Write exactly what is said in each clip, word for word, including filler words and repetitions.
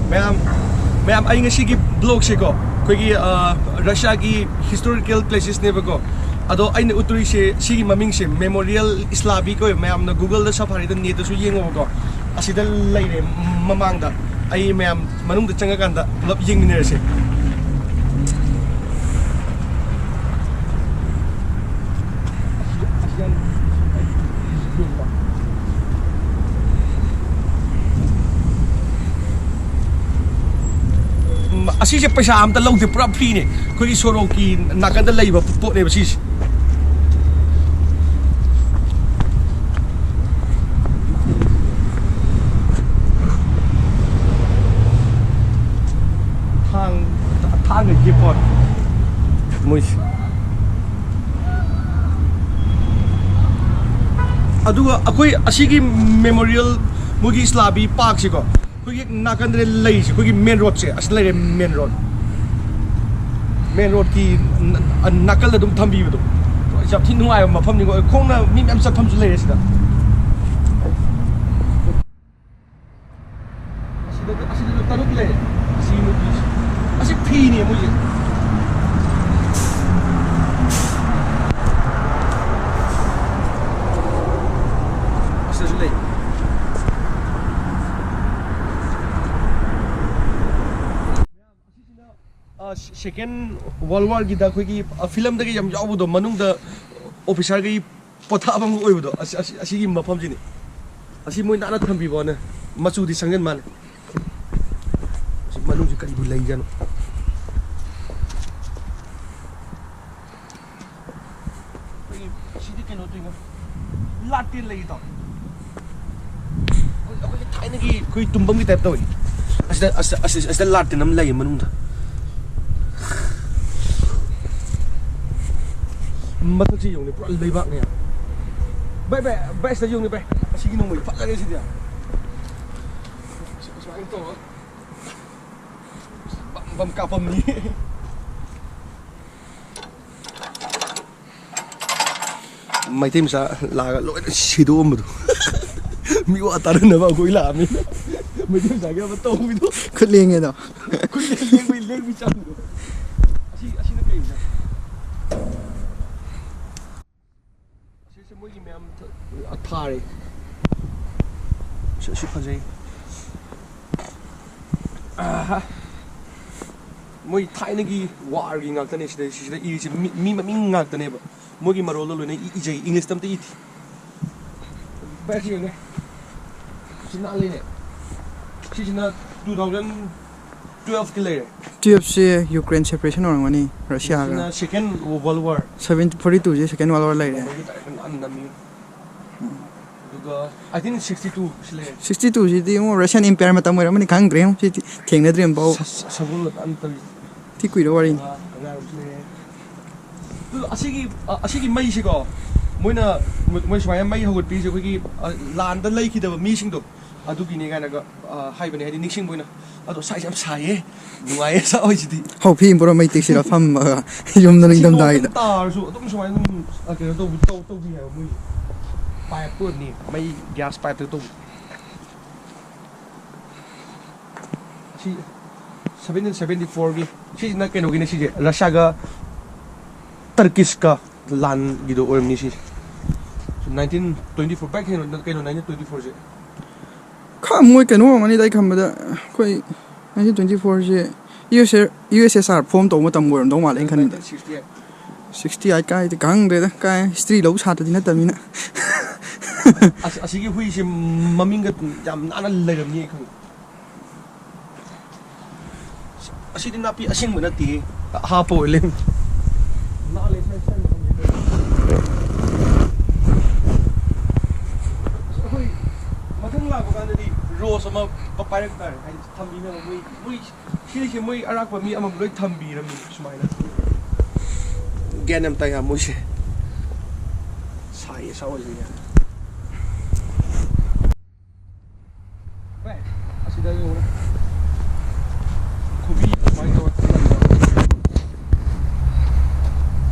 ꯃꯌꯥꯝ, ꯃꯌꯥꯝ, ꯑꯩ ꯉꯁꯤꯒꯤ ꯕ꯭ꯂꯣꯒꯁꯦꯀꯣ, ꯑꯩꯈꯣꯏꯒꯤ, ꯑ, ꯔꯁꯤꯌꯥꯒꯤ ꯍꯤꯁꯇꯣꯔꯤꯀꯦꯜ ꯄ꯭ꯂꯦꯁꯦꯁꯅꯦꯕꯀꯣ꯫ ꯑꯗꯣ ꯑꯩꯅ ꯎꯠꯇꯣꯔꯤꯁꯦ, ꯁꯤꯒꯤ ꯃꯃꯤꯡꯁꯦ ꯃꯦꯃꯣꯔꯤꯌꯦꯜ ꯏꯁꯂꯥꯕꯤ ꯀꯧꯋꯦ꯫ ꯃꯌꯥꯝꯅ ꯒꯨꯒꯜꯗ ꯁꯔꯆ ꯍꯥꯏꯔꯤꯗ, ꯅꯦꯠꯇꯁꯨ ꯌꯦꯡꯉꯣꯕꯀꯣ꯫ ꯑꯁꯤꯗ ꯂꯩꯔꯦ ꯃꯃꯥꯡꯗ꯫ ꯑꯩ ꯃꯌꯥꯝ ꯃꯅꯨꯡꯗ ꯆꯪꯉꯀꯥꯟꯗ ꯄꯨꯂꯞ ꯌꯦꯡꯃꯤꯟꯅꯔꯁꯦ꯫ ꯎꯝ, ꯑꯁꯤꯁꯦ ꯄꯩꯁꯥ ꯑꯝꯇ ꯂꯧꯗꯦ, ꯄꯨꯔꯥ ꯐ꯭ꯔꯤꯅꯦ꯫ ꯑꯩꯈꯣꯏꯒꯤ ꯁꯣꯔꯣꯛꯀꯤ ꯅꯥꯀꯟꯗ ꯂꯩꯕ ꯄꯣꯠꯅꯦꯕ ꯁꯤꯁꯦ꯫ ꯊꯥꯡ, ꯊꯥꯡꯒ ꯌꯦꯞꯄꯣꯠ ꯃꯣꯏꯁꯦ꯫ ꯑꯗꯨꯒ ꯑꯩꯈꯣꯏ ꯑꯁꯤꯒꯤ ꯃꯦꯃꯣꯔꯤꯌꯦꯜ, ꯃꯣꯏꯒꯤ ꯏꯁꯂꯥꯕꯤ ꯄꯥꯔꯛꯁꯤꯀꯣ, ꯑꯩꯈꯣꯏꯒꯤ ꯅꯥꯀꯟꯗ ꯂꯩꯔꯤꯁꯦ, ꯑꯩꯈꯣꯏꯒꯤ ꯃꯦꯟ ꯔꯣꯗꯁꯦ, ꯑꯁꯤꯗ ꯂꯩꯔꯦ ꯃꯦꯟ ꯔꯣꯗ꯫ ꯃꯦꯟ ꯔꯣꯗꯀꯤ ꯅ-, ꯅꯥꯀꯜꯗ ꯑꯗꯨꯝ ꯊꯝꯕꯤꯕꯗꯣ꯫ ꯌꯥꯝ ꯊꯤ ꯅꯨꯡꯉꯥꯏꯕ ꯃꯐꯝꯅꯤꯀꯣ꯫ ꯈꯣꯡꯅ ꯃꯤ ꯃꯌꯥꯝ ꯆꯠꯐꯝꯁꯨ ꯂꯩꯔꯦ ꯁꯤꯗ꯫ ꯑꯁꯤꯗ, ꯑꯁꯤꯗꯁꯨ ꯇꯔꯨꯛ ꯂꯩꯔꯦ꯫ ꯑꯁꯤ ꯅꯨꯄꯤꯁꯤ꯫ ꯑꯁꯤ ꯐꯤꯅꯦ ꯃꯣꯏꯁꯦ꯫ ꯑꯁꯤꯗꯁꯨ ꯂꯩ꯫ ꯑ, ꯁꯦꯀꯦꯟ ꯋꯥꯔꯜ ꯋꯥꯔꯒꯤꯗ ꯑꯩꯈꯣꯏꯒꯤ, ꯑ, ꯐꯤꯂꯝꯗꯒ ꯌꯥꯝ ꯌꯥꯎꯕꯗꯣ, ꯃꯅꯨꯡꯗ ꯑꯣꯐꯤꯁꯥꯔꯒꯤ ꯄꯣꯊꯥꯐꯝ ꯑꯣꯏꯕꯗꯣ, ꯑꯁꯤ, ꯑꯁꯤ, ꯑꯁꯤꯒꯤ ꯃꯐꯝꯁꯤꯅꯤ꯫ ꯑꯁꯤ ꯃꯣꯏ ꯅꯥꯟꯅ ꯊꯝꯕꯤꯕ ꯋꯥꯅꯦ꯫ ꯃꯆꯨꯗꯤ ꯁꯪꯖꯟ ꯃꯥꯜꯂꯦ꯫ ꯑꯁꯤ ꯃꯅꯨꯡꯁꯤ ꯀꯔꯤꯕꯨ ꯂꯩꯖꯥꯠꯅꯣ? ꯑꯩꯈꯣꯏꯒꯤ ꯁꯤꯗꯤ ꯀꯩꯅꯣ ꯇꯧꯏꯉꯣ꯫ ꯂꯥꯇꯦꯟ ꯂꯩ ꯇꯧꯏ꯫ ꯑꯩꯈꯣꯏ, ꯑꯩꯈꯣꯏꯒꯤ ꯊꯥꯏꯅꯒꯤ ꯑꯩꯈꯣꯏ ꯇꯨꯝꯐꯝꯒꯤ ꯇꯥꯏꯞ ꯇꯧꯏ꯫ ꯑꯁꯤꯗ, ꯑꯁꯤꯗ, ꯑꯁꯤꯗ, ꯑꯁꯤꯗ ꯂꯥꯇꯦꯟ ꯑꯃ ꯂꯩꯌꯦ ꯃꯅꯨꯡꯗ꯫ ꯃꯊꯛꯁꯤ ꯌꯦꯡꯉꯨꯅꯦ, ꯄꯨꯔꯥ ꯂꯩꯕꯥꯛꯅꯦ꯫ ꯚꯥꯏ, ꯚꯥꯏ, ꯚꯥꯏ, ꯑꯁꯤꯗ ꯌꯦꯡꯉꯨꯅꯦ, ꯚꯥꯏ꯫ ꯑꯁꯤꯒꯤ ꯅꯣꯡꯃꯩ ꯐꯖꯔꯦ ꯁꯤꯗꯤ꯫ ꯁꯨꯃꯥꯏꯅ ꯇꯧꯔꯒ ꯕꯝ, ꯕꯝ ꯀꯥꯞꯐꯝꯅꯤ꯫ ꯃꯩꯇꯩ ꯃꯆꯥ ꯂꯥꯛꯑꯒ ꯂꯣꯏꯅ ꯁꯤꯗꯣꯛꯑꯝꯕꯗꯣ꯫ ꯃꯤ ꯋꯥ ꯇꯥꯔꯟꯅꯕ ꯑꯩꯈꯣꯏ ꯂꯥꯛꯑꯃꯤꯅ꯫ ꯃꯩꯇꯩ ꯃꯆꯥꯒꯤ ꯑꯃ ꯇꯧꯕꯤꯗꯣ꯫ ꯈꯨꯠ ꯂꯦꯡꯉꯦꯗꯣ꯫ ꯈꯨꯠ ꯂꯦꯡꯕꯤ, ꯂꯦꯡꯕꯤ ꯆꯥꯡꯗꯣ꯫ ꯑꯁꯤ, ꯑꯁꯤꯅ ꯀꯩꯅꯣ? ꯑꯁꯤꯁꯦ ꯃꯣꯏꯒꯤ ꯃꯌꯥꯝ ꯊ-, ꯊꯥꯔꯦ꯫ ꯁꯤ, ꯁꯤ ꯐꯖꯩ꯫ ꯑꯥꯍꯥ꯫ ꯃꯣꯏ ꯊꯥꯏꯅꯒꯤ ꯋꯥꯔꯒꯤ ꯉꯥꯛꯇꯅꯦ ꯁꯤꯗ, ꯁꯤꯗ ꯏꯔꯤꯁꯦ꯫ ꯃꯤ, ꯃꯤ ꯃꯃꯤꯡ ꯉꯥꯛꯇꯅꯦꯕ꯫ ꯃꯣꯏꯒꯤ ꯃꯔꯣꯜꯗ ꯂꯣꯏꯅ ꯏ-, ꯏꯖꯩ꯫ ꯏꯪꯂꯤꯁꯇ ꯑꯝꯇ ꯏꯗꯦ꯫ ꯚꯥꯏ, ꯁꯤ ꯌꯦꯡꯉꯨꯅꯦ꯫ ꯁꯤ ꯅꯥꯜꯂꯤꯅꯦ꯫ ꯁꯤꯁꯤꯅ two thousand twelve ꯀꯤ ꯂꯩꯔꯦ꯫ Twelve ꯁꯦ ꯌꯨꯀ꯭ꯔꯦꯟ separation ꯑꯣꯏꯔꯝꯒꯅꯤ, ꯔꯁꯤꯌꯥꯒ꯫ ꯁꯤꯅ Second World War꯫ Seven, forty two ꯁꯦ Second World War ꯂꯩꯔꯦ꯫ ꯃꯣꯏꯒꯤ direct ꯅꯥꯟꯅ ꯅꯝꯃꯤ꯫ ꯑꯗꯨꯒ eighteen sixty two ꯁꯤ ꯂꯩꯔꯦ꯫ Sixty two ꯁꯤꯗꯤ ꯑꯃꯨꯛ Russian Empire ꯃꯇꯝ ꯑꯣꯏꯔꯝꯃꯅꯤ, ꯈꯪꯗ꯭ꯔꯦ ꯑꯃꯨꯛ ꯁꯤꯗꯤ꯫ ꯊꯦꯡꯅꯗ꯭ꯔꯤ ꯑꯃꯨꯛ ꯄꯥꯎ꯫ ꯁ-, ꯁ-, ꯁꯒꯣꯜ ꯅꯥꯟꯅ ꯇꯧꯔꯤ꯫ ꯊꯤ ꯀꯨꯏꯔ ꯋꯥꯔꯤꯅꯤ꯫ ꯑꯉꯥꯡ ꯑꯃꯁꯨ ꯂꯩꯔꯦ꯫ ꯑꯗꯨ ꯑꯁꯤꯒꯤ, ꯑ, ꯑꯁꯤꯒꯤ ꯃꯩꯁꯤꯀꯣ, ꯃꯣꯏꯅ, ꯃꯣꯏ, ꯃꯣꯏ ꯁꯨꯃꯥꯏꯅ ꯃꯩ ꯍꯧꯒꯠꯄꯤꯁꯦ ꯑꯩꯈꯣꯏꯒꯤ, ꯑ, ꯂꯥꯟꯗ ꯂꯩꯈꯤꯗꯕ ꯃꯤꯁꯤꯡꯗꯣ, ꯑꯗꯨꯒꯤꯅꯦ ꯀꯥꯏꯅꯒ, ꯑ, ꯍꯥꯏꯕꯅꯦ, ꯍꯥꯏꯗꯤ ꯅꯤꯡꯁꯤꯡꯕ ꯑꯣꯏꯅ꯫ ꯑꯗꯣ ꯁꯥꯏꯁꯦ ꯌꯥꯝ ꯁꯥꯏꯌꯦ, ꯅꯨꯡꯉꯥꯏꯌꯦ ꯁꯥ ꯍꯣꯏꯁꯤꯗꯤ꯫ ꯍꯧ ꯐꯤ ꯏꯟꯕ꯭ꯔꯣ ꯃꯩ ꯇꯦꯛꯁꯤꯔ ꯐꯝꯃꯒ ꯌꯨꯝꯗ ꯁꯤ ꯅꯤꯡꯊꯝꯊꯥꯒꯤꯗ꯫ ꯅꯣꯡ ꯇꯥꯔꯁꯨ ꯑꯗꯨꯝ ꯁꯨꯃꯥꯏꯅ ꯑꯗꯨꯝ, ꯑ, ꯀꯩꯅꯣ ꯇꯧꯕꯤ-, ꯇꯧ-, ꯇꯧꯕꯤ ꯍꯥꯏꯕ ꯃꯣꯏꯁꯦ꯫ Pipe ꯑꯣꯏꯔꯝꯅꯤ, ꯃꯩ gas pipe ꯇ ꯇꯧꯕꯤ꯫ ꯁꯤ seventeen seventy four ꯒꯤ, ꯁꯤꯁꯤꯅ ꯀꯩꯅꯣꯒꯤꯅꯦ, ꯁꯤꯁꯦ ꯔꯁꯤꯌꯥꯒ ꯇꯔꯀꯤꯁꯀ ꯂꯥꯟꯒꯤꯗꯣ ꯑꯣꯏꯔꯝꯅꯤ ꯁꯤꯁꯦ꯫ Nineteen twenty four, ꯚꯥꯏ, ꯀꯩꯅꯣ, ꯀꯩꯅꯣ, nineteen twenty four ꯁꯦ? ꯈꯪ-, ꯃꯣꯏ ꯀꯩꯅꯣ ꯑꯣꯏꯔꯝꯒꯅꯤꯗ, ꯑꯩ ꯈꯟꯕꯗ ꯑꯩꯈꯣꯏ nineteen twenty four ꯁꯦ U S S R, U S S R form ꯇꯧꯕ ꯃꯇꯝꯒ ꯑꯣꯏꯔꯝꯗꯧ ꯃꯥꯜꯂꯦ, ꯑꯩꯅ ꯈꯟꯕꯗ꯫ Nineteen sixty eight꯫ Sixty eight ꯀꯥꯏꯗꯤ ꯈꯪꯗ꯭ꯔꯦꯗ, ꯀꯥꯏ history ꯂꯧ ꯁꯥꯇ꯭ꯔꯗꯤ ꯅꯠꯇꯕꯅꯤꯅ꯫ ꯑꯁ, ꯑꯁꯤꯒꯤ ꯍꯨꯏꯁꯦ ꯃꯃꯤꯡꯒ ꯌꯥꯝ ꯅꯥꯟꯅ ꯂꯩꯔꯝꯅꯤ ꯑꯩ ꯈꯪꯉꯦ꯫ ꯑꯁꯤꯗꯤ ꯅꯥꯄꯤ ꯑꯁꯦꯡꯕ ꯅꯠꯇꯦ, ꯍꯥꯞꯄ ꯑꯣꯏ ꯂꯩꯔꯝꯃꯤ꯫ ꯅꯥꯜꯂꯦ, ꯁ꯭ꯋꯥꯏ, ꯁ꯭ꯋꯥꯏ ꯃꯐꯝꯁꯦ꯫ ꯑꯁ, ꯑꯩꯈꯣꯏ ꯃꯊꯪ ꯂꯥꯛꯄ ꯀꯥꯟꯗꯗꯤ rose ꯑꯃ ꯄ-, ꯄꯥꯏꯔꯛ ꯇꯥꯔꯦ, ꯍꯥꯏꯗꯤ ꯊꯝꯕꯤꯅꯕ꯫ ꯃꯣꯏ, ꯃꯣꯏ ꯁꯤꯁꯦ ꯃꯣꯏ ꯑꯔꯥꯛꯄ ꯃꯤ ꯑꯃꯃꯝ ꯂꯣꯏ ꯊꯝꯕꯤꯔꯝꯃꯤ ꯁꯨꯃꯥꯏꯅ꯫ ꯒ꯭ꯌꯥꯟ ꯌꯥꯝ ꯇꯥꯏ ꯍꯥ ꯃꯣꯏꯁꯦ꯫ ꯁꯥꯏꯌꯦ, ꯁꯥ ꯑꯣꯏꯁꯦ ꯒ꯭ꯌꯥꯟ꯫ ꯚꯥꯏ, ꯑꯁꯤꯗ ꯌꯦꯡꯉꯨꯅꯦ꯫ ꯈꯨꯕꯤ ꯑꯗꯨꯃꯥꯏꯅ ꯇꯧꯔ ꯊꯝꯂꯝꯕ꯫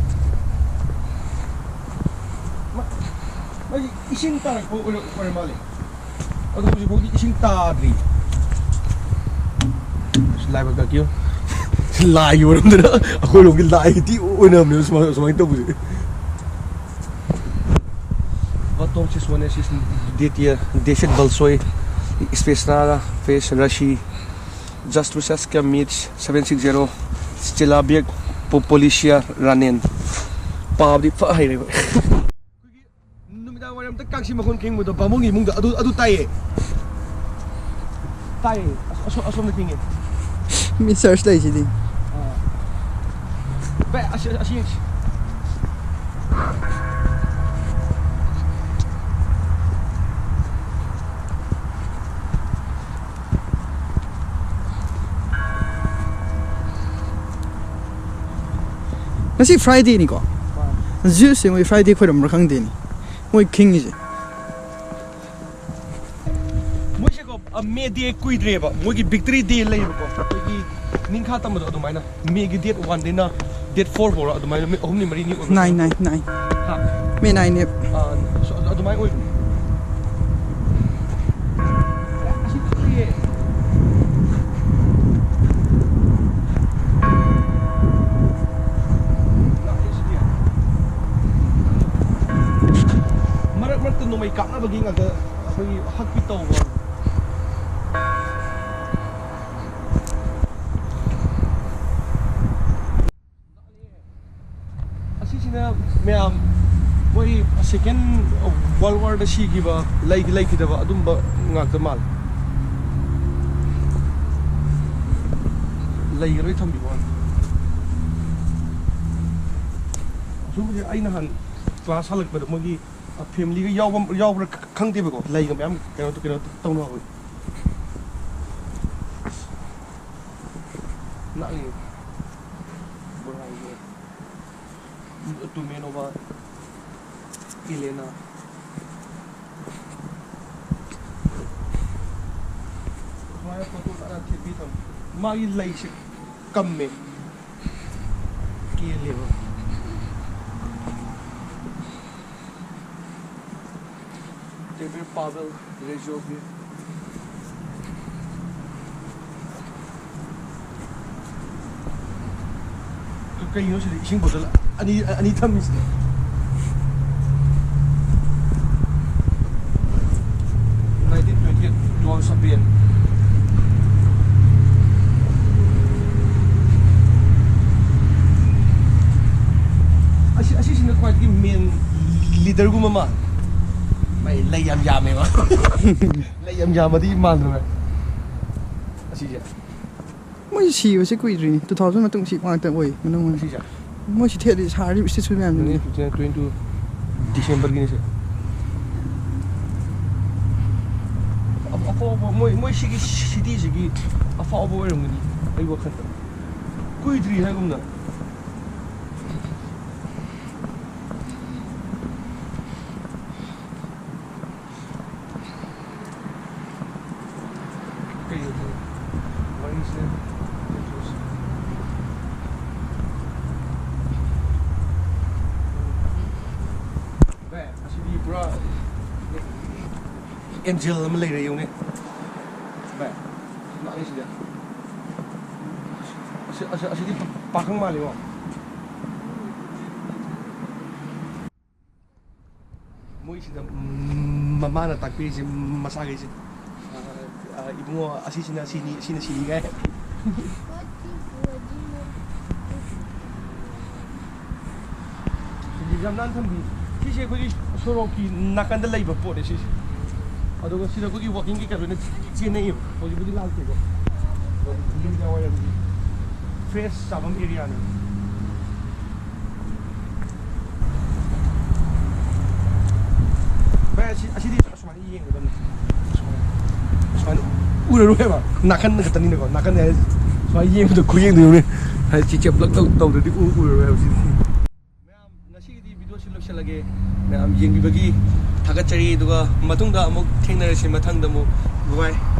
ꯃ-, ꯃꯁꯤ ꯏꯁꯤꯡ ꯇꯥꯔꯛꯄ ꯑꯣꯏꯔ-, ꯑꯣꯏꯔ ꯃꯥꯜꯂꯦ꯫ ꯑꯗꯣ ꯍꯧꯖꯤꯛꯐꯥꯎꯗꯤ ꯏꯁꯤꯡ ꯇꯥꯗ꯭ꯔꯤ꯫ ꯂꯥꯏꯕꯛ ꯀꯛꯀꯤꯌꯨ꯫ ꯂꯥꯏꯒꯤ ꯑꯣꯏꯔꯝꯗꯅ ꯑꯩꯈꯣꯏꯔꯣꯝꯒꯤ ꯂꯥꯏꯒꯤ ꯇꯤ ꯑꯣꯏꯅꯕꯅꯦꯕ ꯁꯨꯃꯥꯏ-, ꯁꯨꯃꯥꯏꯅ ꯇꯧꯕꯁꯦ꯫ Потом число десять большой, спецназ, фейс, Раши, Заструсяска, Мич, seven six zero, Челябек, По-, Полиция, Ранен. ꯄꯥꯕꯗꯤ ꯐ ꯍꯩꯔꯦꯕ꯫ ꯅꯨꯃꯤꯗꯥꯡ ꯋꯥꯏꯔꯝꯗ ꯀꯥꯡꯁꯤ ꯃꯈꯣꯟ ꯈꯤꯡꯕꯗꯣ ꯕꯥꯃꯣꯟꯒꯤ ꯏꯃꯨꯡꯗ ꯑꯗꯨ, ꯑꯗꯨ ꯇꯥꯏꯌꯦ꯫ ꯇꯥꯏꯌꯦ꯫ ꯑꯁ-, ꯑꯁꯣ-, ꯑꯁꯣꯝꯗ ꯈꯤꯡꯉꯦ꯫ ꯃꯤ ꯆꯔꯆ ꯂꯩꯁꯤꯗꯤ꯫ ꯑꯥ꯫ ꯚꯥꯏ, ꯑꯁꯤ, ꯑꯁꯤ ꯌꯦꯡꯁꯤ꯫ ꯉꯁꯤ ꯐ꯭ꯔꯥꯏꯗꯦꯅꯤꯀꯣ꯫ ꯃꯥꯅꯦ꯫ ꯖ꯭ꯌꯨꯁꯁꯦ ꯃꯣꯏ ꯐ꯭ꯔꯥꯏꯗꯦ ꯈꯣꯏꯔꯝꯕ꯭ꯔꯥ ꯈꯪꯗꯦꯅꯦ꯫ ꯃꯣꯏ ꯈꯤꯡꯉꯤꯁꯦ꯫ ꯃꯣꯏꯁꯦꯀꯣ, ꯑ, ꯃꯦ ꯗꯦ ꯀꯨꯏꯗ꯭ꯔꯦꯕ꯫ ꯃꯣꯏꯒꯤ ꯕꯤꯛꯇꯔꯤ ꯗꯦ ꯂꯩꯌꯦꯕꯀꯣ꯫ ꯑꯩꯈꯣꯏꯒꯤ ꯅꯤꯡꯈꯥ ꯇꯝꯕꯗꯣ ꯑꯗꯨꯃꯥꯏꯅ꯫ ꯃꯦꯒꯤ ꯗꯦꯠ ꯋꯥꯟꯗꯩꯅ ꯗꯦꯠ ꯐꯣꯔ ꯐꯥꯎꯔ ꯑꯗꯨꯃꯥꯏꯅ ꯅꯨꯃꯤꯠ ꯑꯍꯨꯝꯅꯤ ꯃꯔꯤꯅꯤ ꯑꯣꯏꯕ꯫ Nine, nine, nine. ꯍꯥ? ꯃꯦ ꯅꯥꯏꯟꯅꯦꯕ꯫ ꯑꯥ, so, ꯑꯗꯨꯃꯥꯏꯅ ꯑꯣꯏꯕꯅꯤ꯫ ꯑꯁꯤ ꯀꯨꯏꯔꯦ꯫ ꯃꯔꯛ ꯃꯔꯛꯇ ꯅꯣꯡꯃꯩ ꯀꯥꯞꯅꯕꯒꯤ ꯉꯥꯛꯇ ꯑꯩꯈꯣꯏꯒꯤ ꯍꯛꯄꯤ ꯇꯧꯕ꯫ ꯑꯁꯤꯁꯤꯅ ꯃꯌꯥꯝ ꯃꯣꯏ ꯁꯦꯀꯦꯟ ꯋꯥꯔꯜ ꯋꯥꯔꯗ ꯁꯤꯈꯤꯕ ꯂꯩꯗꯤ ꯂꯩꯈꯤꯗꯕ ꯑꯗꯨꯝꯕ ꯉꯥꯛꯇ ꯃꯥꯜꯂꯦ꯫ ꯂꯩꯒ ꯂꯣꯏ ꯊꯝꯕꯤꯕ ꯋꯥꯅꯤ꯫ ꯑꯁꯨꯝꯕꯁꯦ ꯑꯩ ꯅꯍꯥꯟ ꯀ꯭ꯂꯥꯁ ꯍꯜꯂꯛꯄꯗ ꯃꯣꯏꯒꯤ ꯐꯦꯃꯤꯂꯤꯒ ꯌꯥꯎꯕ, ꯌꯥꯎꯕ꯭ꯔꯥ ꯈꯪꯗꯦꯕꯀꯣ, ꯂꯩꯒ ꯃꯌꯥꯝ ꯀꯩꯅꯣ, ꯀꯩꯅꯣ ꯇꯧꯅꯍꯧꯋꯤ꯫ ꯅꯛꯏ꯫ ꯕꯣꯔꯥꯏꯒꯤ꯫ ꯇꯨꯃꯦꯅꯣꯕ꯫ ꯏꯂꯦꯅꯥ꯫ ꯁꯨꯃꯥꯏꯅ ꯐꯣꯇꯣ ꯇꯥꯔ ꯊꯦꯠꯄꯤ ꯊꯝꯃꯤ꯫ ꯃꯥꯒꯤ ꯂꯩꯁꯦ ꯀꯝꯃꯦ꯫ ꯀꯦꯜꯂꯦꯕ꯫ ꯗꯦꯕꯤꯠ ꯄꯥꯕꯦꯜ ꯔꯦꯖꯤꯑꯣꯒꯤ꯫ ꯀꯩꯅꯣ ꯁꯤꯗ ꯏꯁꯤꯡ ꯕꯣꯇꯜ ꯑꯅꯤ, ꯑꯅꯤ ꯊꯝꯃꯤꯁꯤꯗꯤ? Nineteen twenty-eight, John Sapiens. ꯑꯁꯤ, ꯑꯁꯤꯁꯤꯅ ꯈ꯭ꯋꯥꯏꯗꯒꯤ main leaderꯒꯨꯝꯕ ꯃꯥꯜꯂꯦ꯫ ꯃꯥꯏ ꯂꯩ ꯌꯥꯝ ꯌꯥꯝꯃꯦꯕ꯫ ꯂꯩ ꯌꯥꯝ ꯌꯥꯝꯃꯗꯤ ꯃꯥꯟꯗ꯭ꯔꯣ? ꯑꯁꯤꯁꯦ꯫ ꯃꯣꯏ ꯁꯤꯕꯁꯦ ꯀꯨꯏꯗ꯭ꯔꯤꯅꯤ, two thousand ꯃꯇꯨꯡ ꯁꯤ ꯉꯥꯛꯇ ꯑꯣꯏ ꯃꯅꯨꯡ꯫ ꯑꯁꯤꯁꯦ? ꯃꯣꯏ ꯁꯤ ꯊꯦꯠꯂꯤ ꯁꯥꯔꯤꯕ ꯏꯁꯇꯦꯆꯨ ꯃꯌꯥꯝꯗꯨꯅꯤ꯫ Twenty twenty-two Decemberꯒꯤꯅꯤ ꯁꯦ꯫ ꯑꯐ-, ꯑꯐꯥꯎꯕ ꯃꯣꯏ, ꯃꯣꯏ ꯁꯤꯒꯤ cityꯁꯤꯒꯤ ꯑꯐꯥꯎꯕ ꯑꯣꯏꯔꯝꯒꯅꯤ ꯑꯩ ꯋꯥꯈꯜꯗ꯫ ꯀꯨꯏꯗ꯭ꯔꯤ ꯍꯥꯏꯒꯨꯝꯅ꯫ ꯀꯩꯅꯣ ꯋꯥꯔꯤꯁꯦ? ꯚꯥꯏ, ꯑꯁꯤꯗꯤ ꯄꯨꯔꯥ angel ꯑꯃ ꯂꯩꯔꯦ, ꯌꯦꯡꯉꯨꯅꯦ꯫ ꯚꯥꯏ, ꯂꯥꯛꯑꯦ ꯁꯤꯗ꯫ ꯑꯁꯤ, ꯑꯁꯤ, ꯑꯁꯤꯗꯤ ꯄꯥꯈꯪ ꯃꯥꯜꯂꯤꯀꯣ꯫ ꯃꯣꯏꯁꯤꯗ, ꯎꯝ, ꯃꯃꯥꯅ ꯇꯥꯛꯄꯤꯔꯤꯁꯦ, ꯃꯆꯥꯈꯩꯁꯦ꯫ ꯑ, ꯑ, "ꯏꯕꯨꯡꯉꯣ, ꯑꯁꯤꯁꯤꯅ ꯁꯤꯅꯤ, ꯁꯤꯅ ꯁꯤꯅꯤ" ꯀꯥꯏ꯫ ꯌꯥꯝ ꯅꯥꯟꯅ ꯊꯝꯕꯤ꯫ ꯁꯤꯁꯦ ꯑꯩꯈꯣꯏꯒꯤ ꯁꯣꯔꯣꯛꯀꯤ ꯅꯥꯀꯟꯗ ꯂꯩꯕ ꯄꯣꯠꯅꯦ ꯁꯤꯁꯦ꯫ ꯑꯗꯨꯒ ꯁꯤꯗ ꯑꯩꯈꯣꯏꯒꯤ walking ꯀꯩꯀꯥ ꯂꯣꯏꯅ ꯆꯦꯟꯅꯩꯌꯦꯕ꯫ ꯍꯧꯖꯤꯛꯄꯨꯗꯤ ꯂꯥꯛꯇꯦꯀꯣ꯫ ꯑꯗꯣ ꯅꯨꯃꯤꯗꯥꯡ ꯋꯥꯏꯔꯝꯒꯤ fresh ꯆꯥꯐꯝ areaꯅꯦ꯫ ꯚꯥꯏ, ꯑꯁꯤ, ꯑꯁꯤꯗꯤ ꯑꯁꯨꯃꯥꯏꯅ ꯌꯦꯡꯒꯗꯕꯅꯤ꯫ ꯑꯁꯨꯃꯥꯏꯅ, ꯑꯁꯨꯃꯥꯏꯅ ꯎꯔꯔꯣꯏꯕ꯫ ꯅꯥꯀꯟ ꯈꯛꯇꯅꯤꯅꯀꯣ꯫ ꯅꯥꯀꯟ ꯍꯥꯏꯔꯦ ꯁꯨꯃꯥꯏꯅ ꯌꯦꯡꯕꯗꯣ ꯈꯨꯌꯦꯡꯗꯣ ꯌꯦꯡꯉꯨꯅꯦ꯫ ꯍꯥꯏꯗꯤ ꯁꯤ ꯆꯦꯞꯂꯛ ꯇꯧ-, ꯇꯧꯗ꯭ꯔꯗꯤ ꯎ-, ꯎꯔꯔꯣꯏ ꯍꯥꯏꯕ ꯁꯤꯗꯤ꯫ ꯃꯌꯥꯝ, ꯉꯁꯤꯒꯤꯗꯤ videoꯁꯤ ꯂꯣꯏꯁꯤꯜꯂꯒꯦ꯫ ꯃꯌꯥꯝ ꯌꯦꯡꯕꯤꯕꯒꯤ ꯊꯥꯒꯠꯆꯔꯤ꯫ ꯑꯗꯨꯒ ꯃꯇꯨꯡꯗ ꯑꯃꯨꯛ ꯊꯦꯡꯅꯔꯁꯤ ꯃꯊꯪꯗ ꯑꯃꯨꯛ꯫ Bye bye꯫